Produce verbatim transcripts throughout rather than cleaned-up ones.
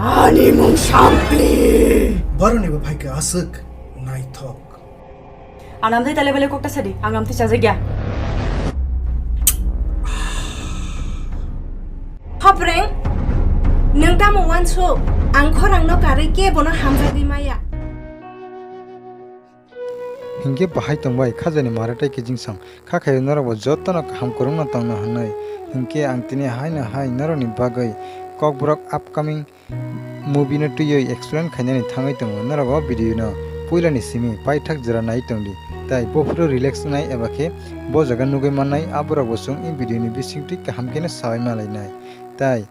Ani mung Sampli. Boroni bo phaikha aswk naithok. Ang amtwi tale bale kokta sadi, ang amtwi chajakya. Hopreng, nwng tamo uansuk? Ang khorangno karwi kebono hamjakdi maya. Hinkhe bahai tongbai khajani maratai kijingsong, kha khaio norokbo jotono kaham kwrwngno tongno hwnwi. Hinkhe ang tini haino hai norokni bagwi Kokborok upcoming movie no twiwi explain khainani thangwi tongo. Norok o video no puilani simi paithak jora nai tongdi, tai bophuru relax wngnai eba khe bo jaga nugwi mannai aborokbo chwng i video ni bisingtwi kaham kheno sawi malainai. Tai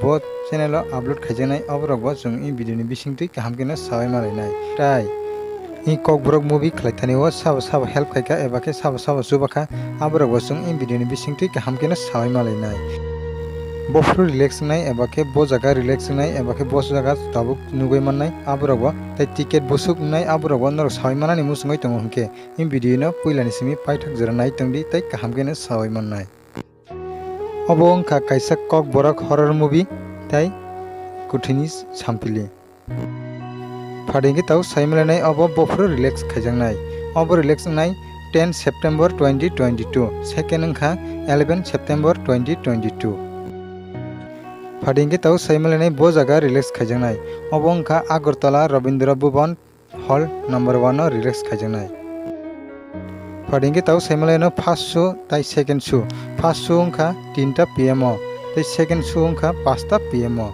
bo channel o upload khaijaknai aborokbo chwng i video ni bisingtwi kaham kheno sawi malainai. Tai i Kokborok movie khlaithani o sabo sabo help khaikha eba khe sabo sabo chubakha, aborokbo chwng i video ni bisingtwi kaham kheno sawi malainai. Bophuru relax wngnai eba khe bo jaga relax wngnai eba khe bo jaga tabuk nugwi mannai aborokbo, tai ticket busuk wngnai aborokbo norok sawi manani muchungwi tongo hinkhe i video no puilani simi paithak jora nai tongdi tai kaham kheno sawi mannai. Obo wngkha kaisa Kokborok horror movie tai Kuthini Sampili. Phadi hwnkhe tabuk saimalainai obo bophuru relax khaijaknai. Obo relax wngnai ten September twenty twenty-two, second wngkha eleven September twenty twenty-two. Phadi hwnkhe tabuk saimalainai bo jaga relax khaijaknai. Obo wngkha Agartala Rabindra Bhuban Hall number one o relax khaijaknai. Phadi hwnkhe tabuk saimalaino first show tai second show. First show wngkha tinta P M o, tei second show wngkha panchta P M o.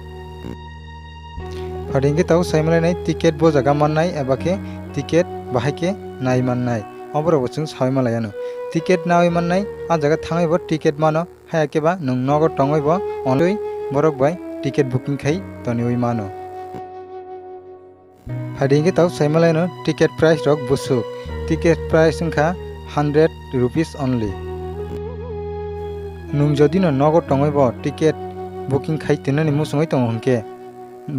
Phadi hwnkhe tabuk saimalainai ticket bo jaga mannai eba khe ticket bahai khe nai mannai. Oborokbo chwng sawi malaiano. Ticket nawi mannai, a jaga thangwibo ticket mano, haya khe ba nwng nogo tongwibo onlwi borok bai ticket booking khai toniwi mano. Phadi hwnkhe tabuk saimalaino ticket price rok busuk. Ticket price wngkha hundred rupees only. Nwng jodi no nogo tongwi bo ticket booking khai tinani muchungwi tongo hwnkhe,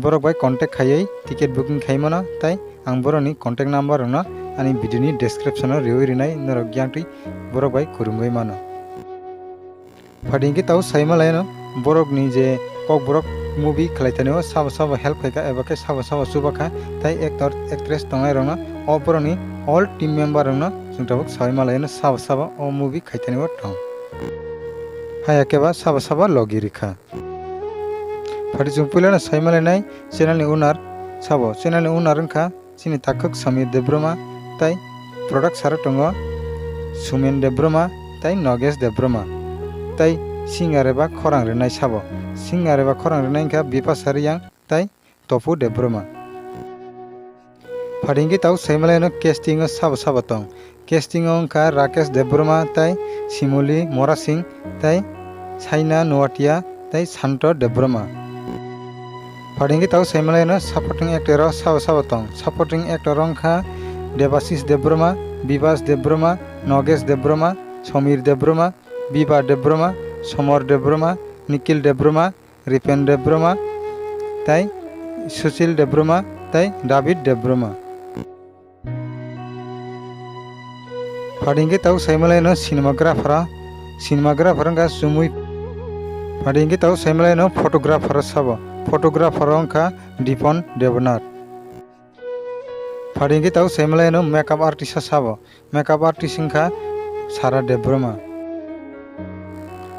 borok bai contact khaiwi ticket booking khai mano, tai ang borokni contact number rokno ani video ni description o riwi rinai, norok yang twi borok bai kwrwngwi mano. Phadi hwnkhe tabuk saimalaino borokni je Kokborok movie khlaithani o sabo sabo help khaikha eba khe sabo sabo chubakha, tai actor actress tongnairokno o borokni all team member rokno chwng tabuk sawi malaino sabo sabo o movie khaithani o tong. Haya khe ba sabo sabo logi rikha. Phadi chwng puilano saimalainai channel ni owner sabo, channel ni owner wngkha chini takhuk Samir Debbarma, tai producer o tongo Sumen Debbarma tai Nogesh Debbarma, tai singer eba khorang rwnai sabo. Singer eba khorang rwnai wngkha Bipasha Reang tai Topu Debbarma. Phadi hwnkhe tabuk saimalaino casting o sabo sabo tong. Casting o wngkha Rakesh Debbarma tai Simoli Morasing tai Saina Nuatia tai Santo Debbarma. Phadi hwnkhe tabuk saimalaino supporting actor o sabo sabo tong. Supporting actor wngkha Debashis Debbarma, Bibas Debbarma, Nogesh Debbarma, Somir Debbarma, Biba Debbarma, Somor Debbarma, Nikhil Debbarma, Ripen Debbarma tai Sushil Debbarma tai David Debbarma. Phadi hwnkhe tabuk saimalaino cinematographer, cinematographer wngkha Sumui. Phadi hwnkhe tabuk saimalaino photographer sabo, photographer wngkha Dipon Debnath. Phadi hwnkhe tabuk saimalaino makeup artist sabo, makeup artist wngkha Sara Debbarma.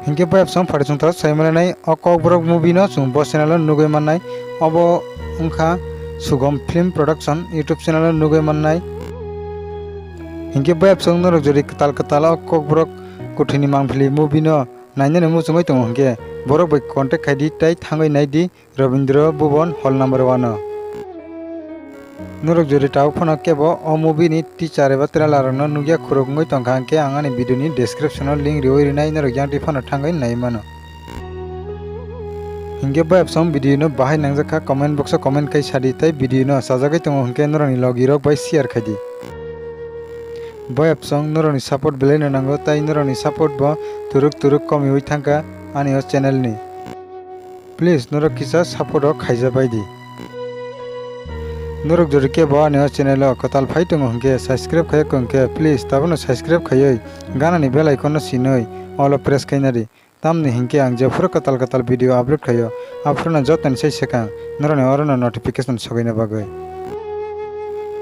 Hinkhe bayapsong phadi chwng tabuk saimalainai o Kokborok movie no chwng bo channel o nugwi mannai. Obo wngkha Sugom Film Production YouTube channel o nugwi mannai. Hinkhe bayapsong norok jodi kwtal kwtal o Kokborok Kuthini Mangpili movie no nainani muchungwi tongo hinkhe borok bai contact khaidi tai thangwi naidi. Rabindra Bhuban Hall number one o. Norok jodi tabuk phano kebo o movie ni teaser eba trailer rokno nukya khurok wngwi tongkha, hwnkhe ang ani video ni description o link riwi rinai, norok yang twi phano thangwi nai mano. Hinkhe bayapsong video no bahai nangjakha, comment box o comment khai sadi, tai video no chajagwi tongo hwnkhe norokni logi rok bai share khaidi. Bayapsong norokni support belai no nango, tai norokni support bo turuk turuk komiwi thangkha ani o channel ni. Please, norok kisa support o khaija bai di. Norok jodi kebo ani o channel o kwtal phai tongo hwnkhe, subscribe khaiya wngkhe, please, tabukno subscribe khaiwi ganani bell icon no sinwi all o press khaina di. Tamni hwnkhe ang jephuru kwtal kwtal video upload khaio, Aphuru no jotoni sai swkang norokni oro no notification sogaina bagwi.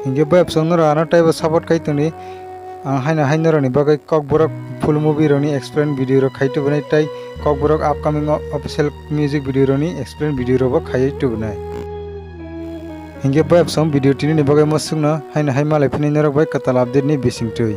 Hinkhe bo apps o norok ano taibo support khai tongdi. Ang haino hai norokni bagwi Kokborok full movie rokni explain video rok khai tubunai tei Kokborok upcoming o-, official music video rokni explain video rok bo khaiwi tubunai. Hinkhe bo apps o video tinini bagwi mwswkno haino hai malai phini norok bai kwtal update ni bisingtwi.